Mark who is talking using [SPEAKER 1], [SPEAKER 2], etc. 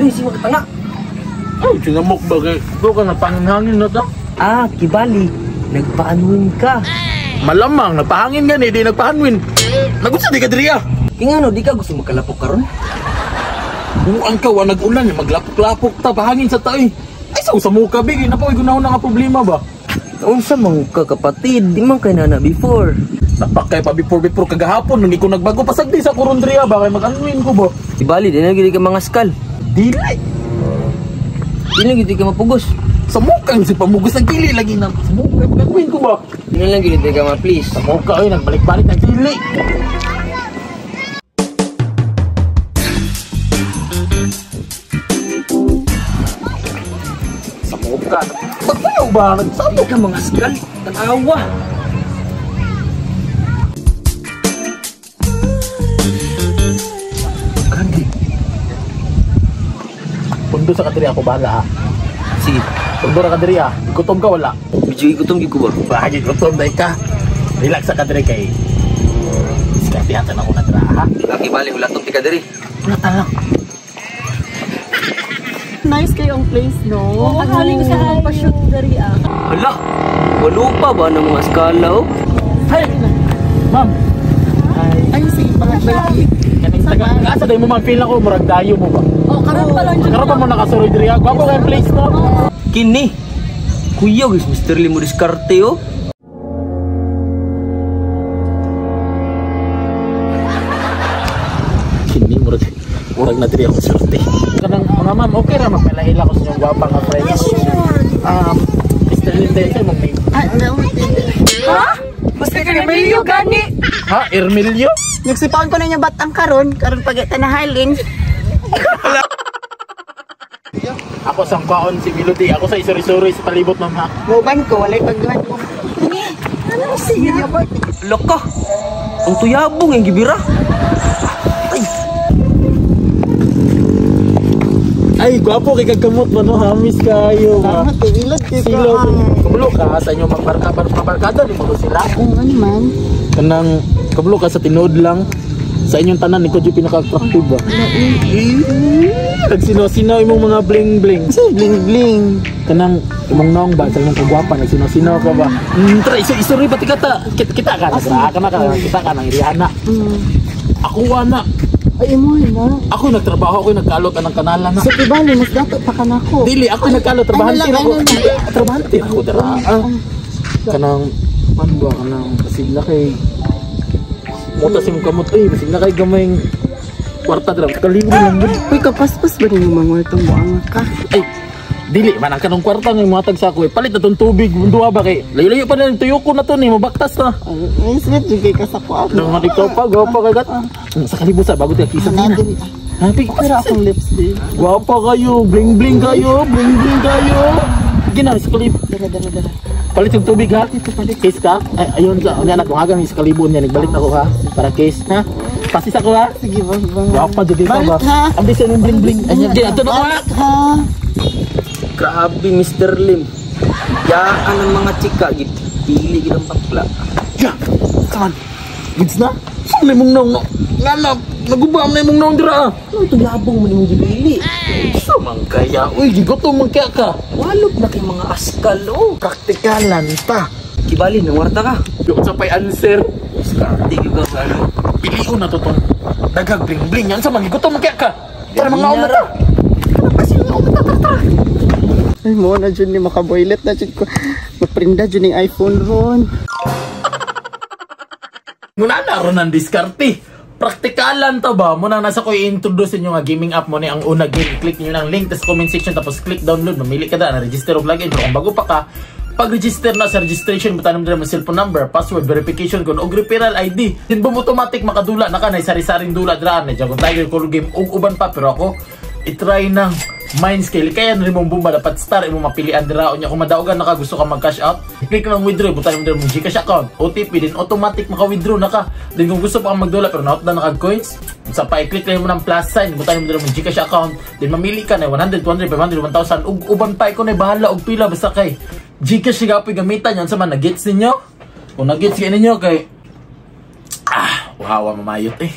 [SPEAKER 1] Diri si mga tanga.
[SPEAKER 2] Ay, sinamok ba kay? Ikaw ka nagpangin-hangin na ta?
[SPEAKER 1] Ah, kibali. Nagpaanuin ka.
[SPEAKER 2] Malamang, nagpahangin gani, di nagpahanwin. Nagunsa di ka diri ah.
[SPEAKER 1] Kaya nga no, di ka gusto magkalapok karon?
[SPEAKER 2] Buang ka, wa nag-ulan, maglapok-lapok ta, pahangin sa taoy. Ay, sa usa mo ka, bigay, napakoy gunahon na nga problema ba?
[SPEAKER 1] Unsa man ka kapatid, di man kay nana before.
[SPEAKER 2] Napakay pa before kagahapon, nung ikaw nagbago, pasagdi sa kuron diri ah, ba, kay mag-anwin ko ba?
[SPEAKER 1] Kibali, di na gid ka mga skal.
[SPEAKER 2] Dili.
[SPEAKER 1] Di na gid ka mapugos.
[SPEAKER 2] Sa mukha si pamugos ang dili lagi na. Sa mukha, mag-anwin ko ba?
[SPEAKER 1] Di na lang gid ka ma, please.
[SPEAKER 2] Sa mukha, ay, nagbalik-balik ng dili. Sa mukha, pagpayaw ba? Nagsamo
[SPEAKER 1] ka mga skal, tanawa.
[SPEAKER 2] Kandi. Pundo sa kadiri ako bahala ha.
[SPEAKER 1] Sige.
[SPEAKER 2] Pundo ra kadiri ha. Gutom ka wala?
[SPEAKER 1] Medyo gutom gyud ko ba?
[SPEAKER 2] Bahagi gutom dai ka. Relax sa kadiri kay. Diskartihatan ako na dira ha.
[SPEAKER 1] Laki bali hulatong ti kadiri.
[SPEAKER 2] Hulatan lang.
[SPEAKER 3] Nice kayo ang place, no? Oo, ang haling sa akong pa-shoot dari ah.
[SPEAKER 1] Hala, walo pa ba ng mga skala oh?
[SPEAKER 2] Hi! Ma'am! Hi!
[SPEAKER 3] Ay, sige, pangat-balik.
[SPEAKER 2] Kaning taga, asa day mo ma'am, feel ako, murag dayo mo ba?
[SPEAKER 3] Oh, karon pa lang dyan.
[SPEAKER 2] Karon pa mo nakasuroy diri ah. Gwapo kayong place, no?
[SPEAKER 1] Kini! Kuya, guys, Mr. Lim mo diskarte oh.
[SPEAKER 2] Kini, murag na diri ako surte. Kanang mga ma'am, okay ra magpalahila ko sa inyong gwapa nga friend.
[SPEAKER 3] Yes, sure.
[SPEAKER 2] Mr. Lim, dahil sa'yo mong name.
[SPEAKER 3] Ah, no. Ha? Basta ka Emilio gani.
[SPEAKER 2] Ha? Ermilio?
[SPEAKER 3] Nagsipaon ko na niya batang karon, karon pagita na halin.
[SPEAKER 2] Ako sang kwaon si Melody, ako sa isuri-suri sa palibot ma'am ha.
[SPEAKER 3] Muban ko, walay pagduhan ko. Ano siya?
[SPEAKER 1] Loko! Ang tuyabong yung gibira. Ay!
[SPEAKER 2] Ay, gwapo kay kagkamot ba no? Hamis kayo ba?
[SPEAKER 3] Salamat, ilad kay ka.
[SPEAKER 2] Silo. Kabulo ka sa inyong magbarkada ni mo sila.
[SPEAKER 3] Oo, ano man.
[SPEAKER 2] Kanang kabulo ka sa tinuod lang. Sa inyong tanan ikaw yung pinaka-attractive ba? Nagsinaw-sinaw imong mga bling-bling.
[SPEAKER 3] Bling-bling.
[SPEAKER 2] Kanang imong naong ba sa imong kagwapa nagsinaw-sinaw ka ba? Tara isuri pati kata. Kita ka na ka na kita ka nang iriana. Ako ana.
[SPEAKER 3] Ay, imo na.
[SPEAKER 2] Ako nagtrabaho, ako nagkalot anang kanala na.
[SPEAKER 3] So, kibali, mas dato pa ka na ako.
[SPEAKER 2] Dili, ako nagkalot, trabahante
[SPEAKER 3] Ano lang,
[SPEAKER 2] ako.
[SPEAKER 3] ano lang.
[SPEAKER 2] Trabahante ako, dara. Kanang, ano ba, kanang, basig na kay, mutas yung kamot, ay, basig na kay gamay kwarta dara. Kalibre lang yun.
[SPEAKER 3] Uy, kapaspas ba rin yung mga itong buanga ka?
[SPEAKER 2] Ay, dili, man, ang kanong kwarta nga yung matag sa ako, eh. Palit na tong tubig, duha ba kay, layo-layo pa na, tuyo ko na to, ni, mabaktas na.
[SPEAKER 3] Ay, sweet, yung kay kasako ako.
[SPEAKER 2] Nung ikaw pa, gwapa ka gat. Sa kalibusa, bago tayo kisa na. Happy.
[SPEAKER 3] Pero akong lips din.
[SPEAKER 2] Gwapa kayo, bling-bling kayo, bling-bling kayo. Gina, sa kalib.
[SPEAKER 3] Dara, dara, dara.
[SPEAKER 2] Palit yung tubig ha. Kiss ka? Ay, ayun sa, unya na, kung hagang sa kalibon niya, nagbalik na ako ha. Para kiss, ha? Pasis ako ha.
[SPEAKER 3] Sige, ba, ba.
[SPEAKER 2] Gwapa, jud ka ba?
[SPEAKER 3] Balik ha.
[SPEAKER 2] Ang bisa ng bling-bling. Ay, gina, ito na ko ha.
[SPEAKER 3] Balik ha.
[SPEAKER 1] Grabe, Mr. Lim. Yaan ang mga chika, gipili gid ang bakla.
[SPEAKER 2] Ya, saan? Goods na? Saan na imong naong? Nga na, naguba na imong naong dira ah.
[SPEAKER 1] Ano itong labong mo nimong gibili?
[SPEAKER 2] Sumang kaya, uy, gigutom man kaya ka.
[SPEAKER 1] Walop na kay mga askal, oh.
[SPEAKER 2] Praktikalan ta.
[SPEAKER 1] Kibali, nangwarta ka.
[SPEAKER 2] Yung sa pay answer.
[SPEAKER 1] Diskarte gyud ka sa ano.
[SPEAKER 2] Piliun na to tong daghang bling-bling yan sa magigutom man kaya ka. Tara mga una ta. Tara, tara.
[SPEAKER 3] Ay, mo na dyan ni makaboilet na dyan ko. Maprinda dyan yung iPhone ron.
[SPEAKER 2] Muna na ron ang diskarte. Praktikalan to ba? Muna nasa ko i-introduce inyo nga gaming app mo ni ang una game. Click niyo ng link tas comment section tapos click download. Mamili ka da na register og login. Pero kung bago pa ka, pag-register na sa registration, butanong dira mo cellphone number, password, verification code, og referral ID. Din boom automatic makadula na ka na sari-saring dula dira na Dragon Tiger, Color Game ug uban pa. Pero ako i-try ng Mindscale. Kaya na rin mong bumba, dapat star imong mapilian dira. Unya kung madaugan na ka, gusto ka mag-cash out, click lang withdraw, butan mo dira mong GCash account, OTP, din automatic maka-withdraw na ka. Then kung gusto pa kang magdula pero naot na naka coins, sa pa i-click lang mo ng plus sign, butan mo dira mong GCash account, then mamili ka na 100, 200, 500, 1,000 ug uban pa ikaw na bahala og pila basta kay GCash siya gapoy gamitan yan sa man nagets ninyo. Kung nagets kay ninyo kay wawa mamayot eh.